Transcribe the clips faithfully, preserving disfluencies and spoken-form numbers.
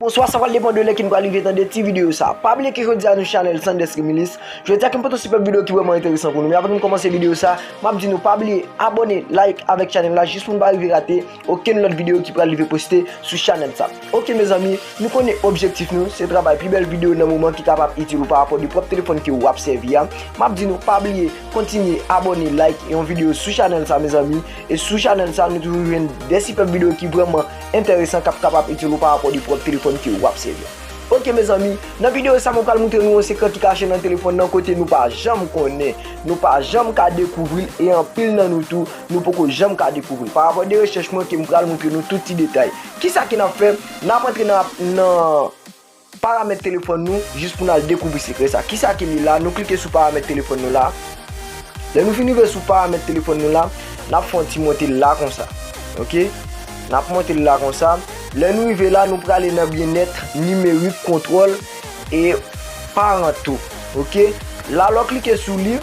Bonswa, sa pral depann de lè ke n pral rive tande ti videyo sa. Pa bliye ke jodi a nou chanèl Sanders Remilis. Jodi a ke m pote yon sipèb videyo ki vrèman enteresan pou nou. Men avan nou kòmanse videyo sa, m ap di nou pa bliye abòne, like avèk chanèl la jis pou n pa rive rate okenn lòt videyo ki pral rive poste sou chanèl sa. Oke mezanmi, nou konnen objektif nou se travay pi bèl videyo nan moman ki kapab itil ou pa rapò de pwòp telefòn ke w ap sèvi a. M ap di nou pa bliye kontinye abòne, like yon videyo sou chanèl sa mezanmi. E sou chanèl sa nou toujou jwenn de sipèb videyo ki vrèman enteresan k ap kapab itil ou pa rapò de pwòp telefòn ke w ap sèvi a. Oke mezanmi, nan videyo sa mwen pral montre nou yon sekrè ki kache nan telefòn nan kote nou pa janm konnen, nou pa janm ka dekouvri l e anpil nan nou tou, nou poko janm ka dekouvri l. Pa rapò de rechèch mwen ke m pral montre nou tout ti detay. Kisa ke n ap fè? N ap antre nan, nan paramèt telefòn nou jis pou n al dekouvri sekrè sa. Kisa ke li la? Nou klike sou paramèt telefòn nou la. Lè nou fin rive sou paramèt telefòn nou la, n ap fè yon ti monte la konsa. Oke? N ap monte la konsa. Lè nou rive la, nou prale nan byennèt nimerik, kontwòl e paranto. Oke? La, lè w klike sou li,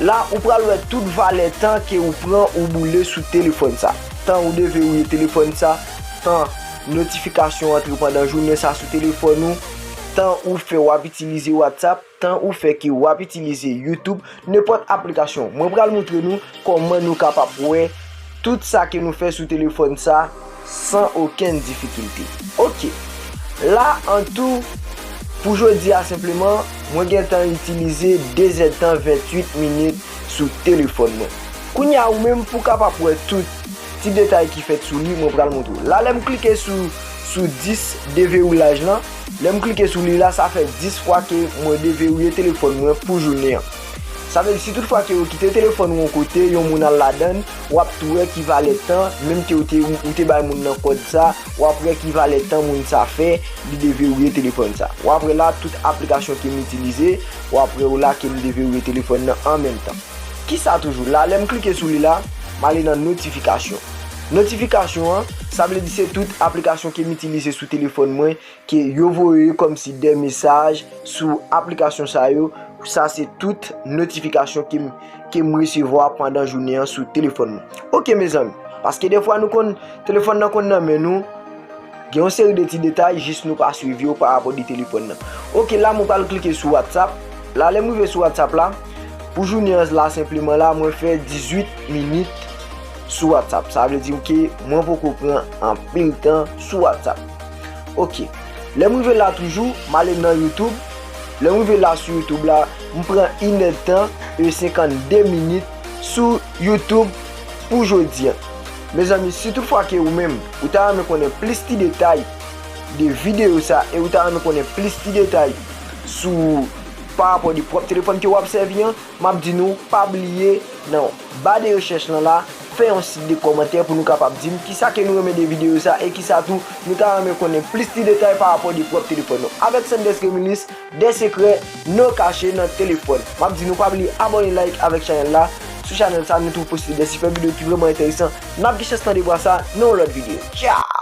la, ou pral wè tout valè tan ke ou pran ou boule sou telefòn sa. Tan ou deverouye telefòn sa, tan notifikasyon antre pandan jounen sa sou telefòn ou, tan ou fè w ap itilize WhatsApp, tan ou fè ke w ap itilize YouTube, nenpòt aplikasyon. Mwen pral montre nou kòman nou kapab wè tout sa ke nou fè sou telefòn sa san okenn difikilte. Oke. La, an tou, pou jodi a senpleman, mwen gentan itilize de zèdtan venntuit minit sou telefòn mwen. Kounye a, ou menm, pou w kapab wè tout ti detay ki fèt sou li, mwen pral montre w. La, lè m klike sou, sou dis deverouyaj lan, lè m klike sou li la, sa fè dis fwa ke mwen deverouye telefòn mwen pou jounen an. Sa vle di, si tout fwa ke yo kite telefòn ou yon kote, yon moun al ladan l, w ap tou wè ki valè tan, menm ke ou te, ou te bay moun nan kòd sa, w ap wè ki valè tan moun sa fè, li deverouye telefòn sa. W ap wè la, tout aplikasyon ke m itilize, w ap wè w la ke m deverouye telefòn nan an menm tan. Kisa toujou? La, lè m klike sou li la, m ale nan notifikasyon. Notifikasyon an, sa vle di se tout aplikasyon ke m itilize sou telefòn mwen, ke yo voye kòmsi de mesaj sou aplikasyon sa yo. Sa se tout notifikasyon ke m, ke m resevwa pandan jounen an sou telefòn mwen. Oke, mezanmi. Paske defwa nou konn, telefòn nan konn nan men nou, gen yon seri de ti detay, jis nou pa swiv yo pa rapò de telefòn nan. Oke, la, mwen pral klike sou WhatsApp. La, lè m rive sou WhatsApp la, pou jounen an la, senpleman la, mwen fè dizuit minit sou WhatsApp. Sa vle di ke mwen poko pran anpil tan sou WhatsApp. Oke. Lè m rive la toujou, m ale nan YouTube. Lè m rive la sou YouTube la, m pran inèdtan e senkannde minit sou YouTube pou jodi a. Mezanmi, si tout fwa ke ou menm, ou ta renmen konnen plis ti detay de videyo sa e ou ta renmen konnen plis ti detay sou pa rapò de pwòp telefòn ke w ap sèvi an, m ap di nou pa bliye nan ba de rechèch lan la, fè yon sit de kòmantè pou nou kapab di m kisa ke nou renmen de videyo sa e kisa tou nou ta renmen konnen plis ti detay pa rapò de pwòp telefòn nou. Avèk Sanders Remilis, de sekrè non kache nan telefòn. M ap di nou pa bliye abòne, like avèk chanèl la. Sou chanèl sa, nou tou poste de sipè videyo ki vrèman enteresan. N ap gen chans tande vwa sa nan yon lòt videyo. Tchao!